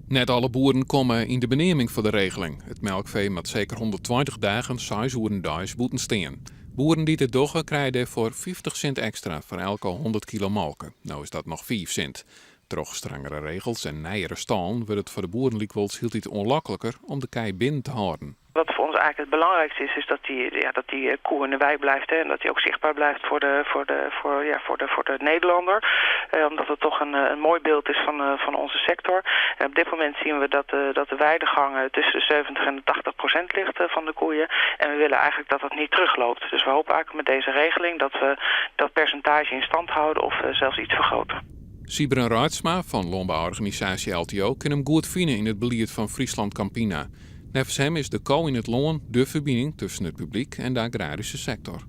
Net alle boeren komme yn de beneaming foar de regeling. It melkfee moat seker 120 dagen, seis oeren deis, bûten stean. Boeren dy't it dogge, krije dêrfoar 50 sint ekstra foar elke 100 kilo molke. No is dat noch 5 sint. Troch strangere regels en nijere stâlen wurdt it foar de boeren lykwols hieltyd oanlokliker om de kij binnen te hâlden. Wat voor ons eigenlijk het belangrijkste is, is ja, dat die koe in de wei blijft, hè, en dat die ook zichtbaar blijft voor, ja, voor de Nederlander. Omdat het toch een mooi beeld is van onze sector. En op dit moment zien we dat de weidegang tussen de 70 en de 80% ligt van de koeien. En we willen eigenlijk dat dat niet terugloopt. Dus we hopen eigenlijk met deze regeling dat we dat percentage in stand houden of zelfs iets vergroten. Sybren Reitsma fan lânbouorganisaasje LTO kin him goed fine yn it belied fan Friesland Campina. Neffens him is de ko yn it lân de ferbining tusken it publyk en de agraryske sektor.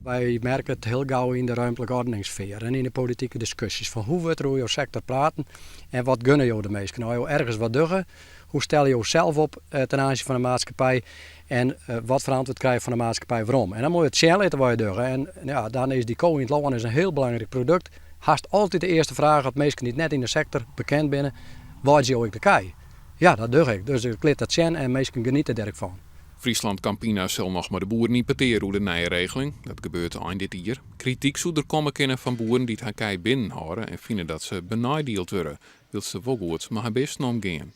Wy merke it hiel gau yn de romtlike oardeningssfear en yn de politike diskusjes fan hoe wurdt der oer jo sektor praten en wat gunne jo de minsken. As jo ergens wat dogge, hoe stelle jo sels op ten oanzien fan de maatskippij en wat foar antwurd krije fan de maatskippij werom. En dan moatte je it sjen litte wat je dogge. En ja, dan is dy ko yn it lân is in hiel belangryk produkt. Hast altyd de earste fraach as minsken dy't net yn de sektor bekend binne, weidzje jo ek de kij? Ja, dat doch ik. Dus ik lit dat sjen en minsken geniete dêr ek fan. Friesland Campina sil noch mei de boeren yn petear oer de nije regeling. Dat gebeurt ein dit jier. Krityk soe der komme kinne fan boeren dy't har kij binnen hâlde en fine dat se beneidield wurde, wylst se wol goed mei har bisten omgean.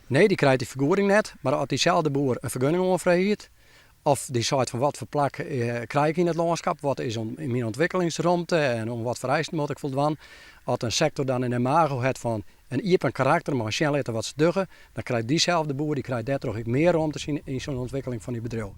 Nee, dy krijt dy fergoeding net, mar as dyselde boer in fergunning oanfreget of dy seit fan wat foar plak krij ik yn it lânskip, wat is myn ûntwikkelingsromte en oan wat foar eisen moat ik foldwaan. As in sektor dan in imago hat fan in iepen karakter mei sjen litte wat se dogge, dan krijt dyselde boer dy krijt dêrtroch ek mear romte yn syn ûntwikkeling fan dy bedriuw.